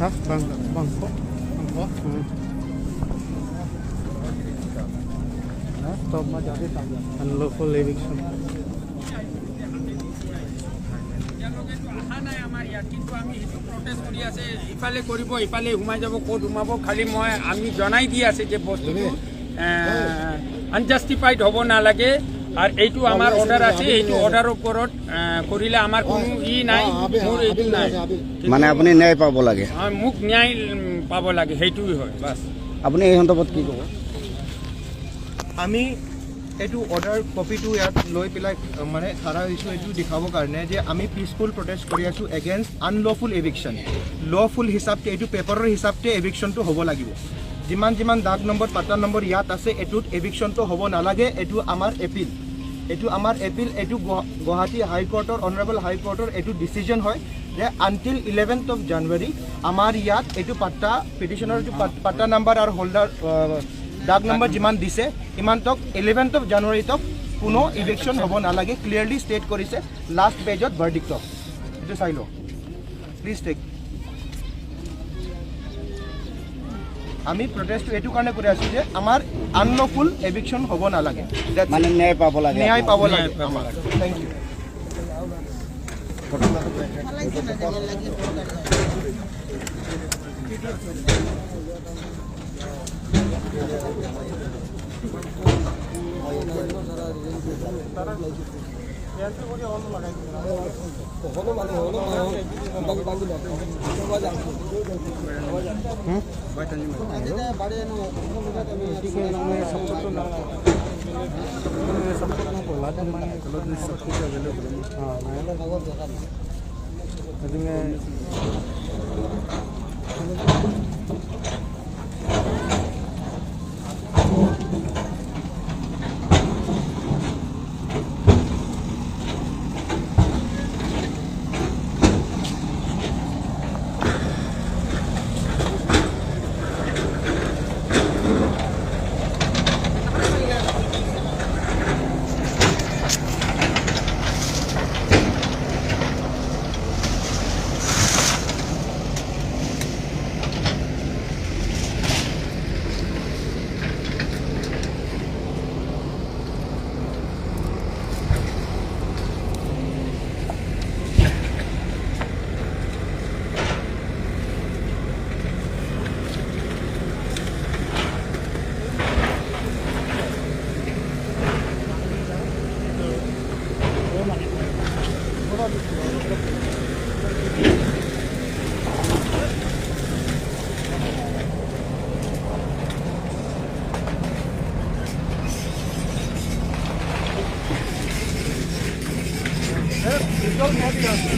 Ha? Bangko? Bangko? Unlawful eviction. ইফালে কৰিব, ইফালে সোমাই যাব, ক'ত সোমাব, খালি মই আমি জনাই দি আছে যে বস্তুটো আনজাষ্টিফাইড হ'ব নালাগে। আৰু এইটো আমাৰ অৰ্ডাৰ আছে, এইটো অৰ্ডাৰৰ ওপৰত কৰিলে আমাৰ কোনো ই নাই, মোৰ এইটো নাই। মানে আপুনি ন্যায় পাব লাগে। মোক ন্যায় পাব লাগে, সেইটোৱে হয় বাছ। আপুনি এই সন্দৰ্ভত কি ক'ব? আমি এইটো অৰ্ডাৰ কপিটো ইয়াত লৈ পেলাই মানে খাৰা হৈছোঁ এইটো দেখাবৰ কাৰণে যে আমি পিচফুল প্ৰটেষ্ট কৰি আছোঁ এগেইনষ্ট আনলফুল এভিকশ্যন। লফুল হিচাপতে এইটো পেপাৰৰ হিচাপতে এভিকশ্যনটো হ'ব লাগিব। যিমান যিমান দাগ নম্বৰ পাট্টা নম্বৰ ইয়াত আছে এইটোত এভিকশ্যনটো হ'ব নালাগে। এইটো আমাৰ এপিল, এইটো আমাৰ এপিল, এইটো গুৱাহাটী হাইকোৰ্টৰ অনাৰেবল হাইকোৰ্টৰ এইটো ডিচিজন হয় যে আনটিল 11th of January আমাৰ ইয়াত এইটো পাট্টা পিটিশ্যনৰ এইটো পাট্টা নাম্বাৰ আৰু হোল্ডাৰ দাগ নম্বৰ যিমান দিছে ইমানতক 11th of জানুৱাৰীতক কোনো ইভিকশ্যন হ'ব নালাগে। ক্লিয়াৰলি ষ্টেট কৰিছে লাষ্ট পেজত ভাৰ্ডিক্টক, এইটো চাই লওক প্লিজ টেক। আমি প্ৰটেষ্টটো এইটো কাৰণে কৰি আছোঁ যে আমাৰ আনলফুল এভিকশ্যন হ'ব নালাগে, মানে ন্যায় পাব লাগে, ন্যায় পাব লাগে। Thank you. Resolve.